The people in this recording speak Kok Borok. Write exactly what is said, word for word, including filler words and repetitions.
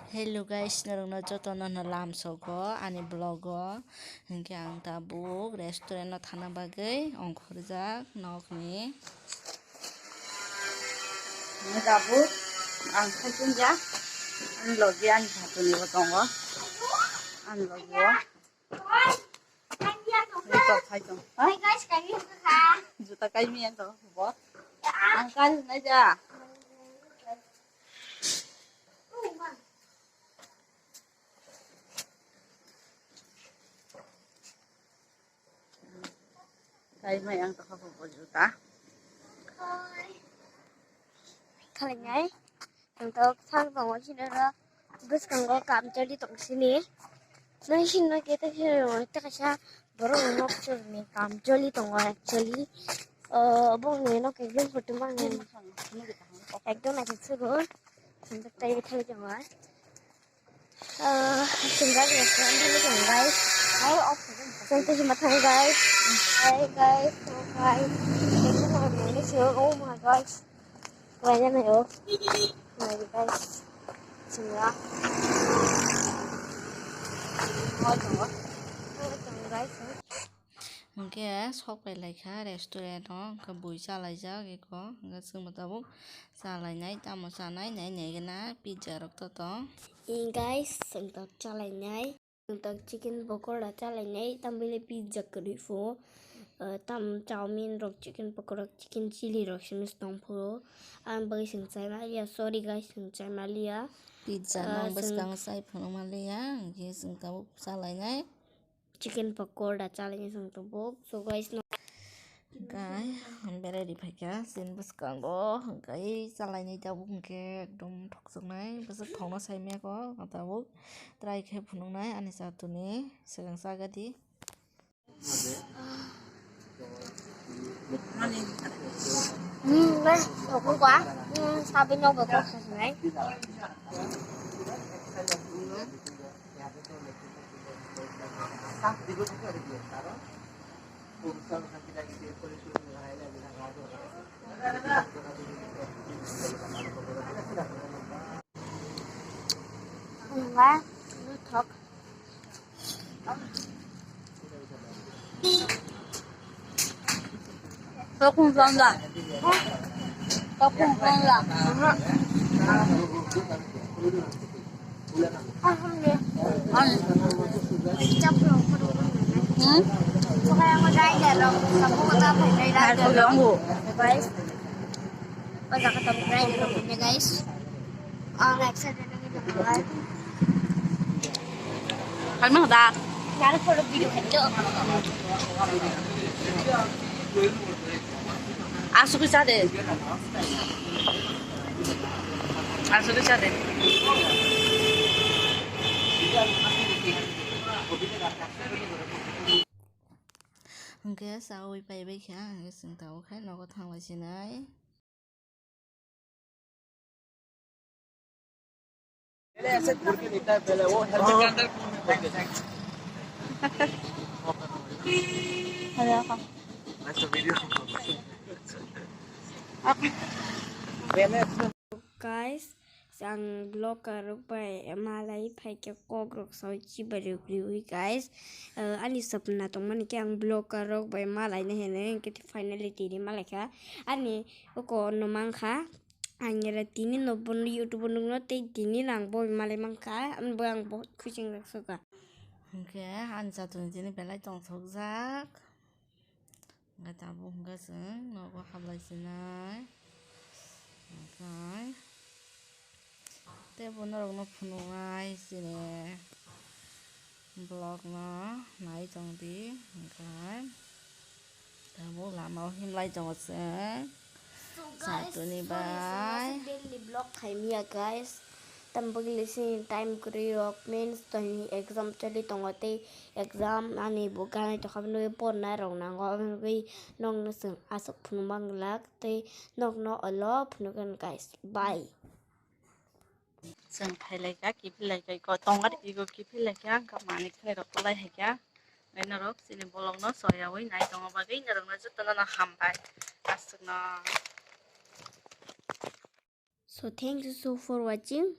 Hello guys, norokno jotono no lamsogo ani vlog o. Hinkhe ang tabuk restaurant o thana bagwi ongkhorjak nokni. Tabuk ang khaikhe ani logi ani satuni bo tongo. Ani logi o. Ito, hai to. Ha? Juta kai mi to, bo. Ang kai nai ja. Kai mai ang to, bo juta. Khalai nai. Ang tok sak tongo sini ro bwskango kam choli tong sini. Nang sini no kete sini ro te kaisa borok nok churni kam choli tongo actually. Obo ni nok ekdom photo mang ekdom naisik sugo. Ang tok tai thai tongo. Ah, singgah restaurant thai tongo guys. Hai off. Santi sima thang guys. Hai guys, oh guys. Ekdom naisik sugo. Oh my guys. Wajana yo. Wajana guys. Singa. Wajana. Wajana guys. Hwnkhe sok pai lai kha restaurant o, hwnkhe bui chalaijak eko, hwnkhe chwngno tabuk chalainai, tamo chanai, nai nai gana pizza rok to tong. Ee guys, chwng tok chalainai. Nwng tok chicken pakora chalainai, tam bile pizza kwrwi pho, ah, tam chowmin rok, chicken pakora, chicken chili rok simi tong pho. Ang bagwi chwng chai maliya, sorry guys, chwng chai maliya. Pizza ah, no chwng bwskango chai phano maliya, hwnkhe chwng tabuk chalainai. Chicken pakora chalainai chwng tabuk. So guys, no. Hwnkhe ang berai ri phaikha chini bwskango, hwnkhe chalainai tabuk hwnkhe ekdom thokjaknai, bwswk thokno saimaya kho tabuk try khe phunuknai ani chatuni swkang chagadi. Hmm, guys, thokno kwa, hmm, sabi no kok khasnai. Wah, ini thok. Thok pun pon da. Thok pun pon da. Alhamdulillah. An. Kecap lo. Hmm? Pokoknya mau rider lo. Kamu kata apa rider? Guys. Pada kata rider lo punya guys. Ang excited lagi dengan. Kalma da. Yar photo video khaito. Asuk sa de. Asuk sa de. Hwnkhe chaui paibai kha, hwnkhe chwng tabuk khe nogo thang lai sinai. Guys, ang vlogger rok bai malai phaikhe kok rok soi chibai rwui guys. Ani sapna tongmani khe ang vlogger rok bai malai nai hwnwi, hwnkhe finally tini malaikha. Ani oko no mankha. Ang era tini no bono YouTube o nukno tei tini no ang bo malai mankha, ani bo ang bo khuching rok suka. Hwnkhe ani chatuni tini belai tongthokjak. Hwnkhe tabuk hwnkhe chwng nogo hablai sinai. Hwnkhe tei bo norokno phunuknai chini vlog no nai tongdi. Hwnkhe tabuk lama o himlai tongo chwng. So guys, satuni sorry, bai. Daily vlog khaimiya guys. Tam bagwi le sini time kwrwi rok means toni exam choli tongo tei exam ani bo ganai tongkha, bini bagwi pornai rok nango, aboni bagwi nokno chwng aswk phunuk manglak tei nokno olo phunukgwno guys. Bye. Chwng phailaikha, kiphilaikhai ko tongar ego kiphilaikhai, ang kha manwi khlai rok kwlai haikha. Norok chini vlog no soyawi nai tongma bagwi norokno jotono no hambai. Aswkno. So thank you so for watching.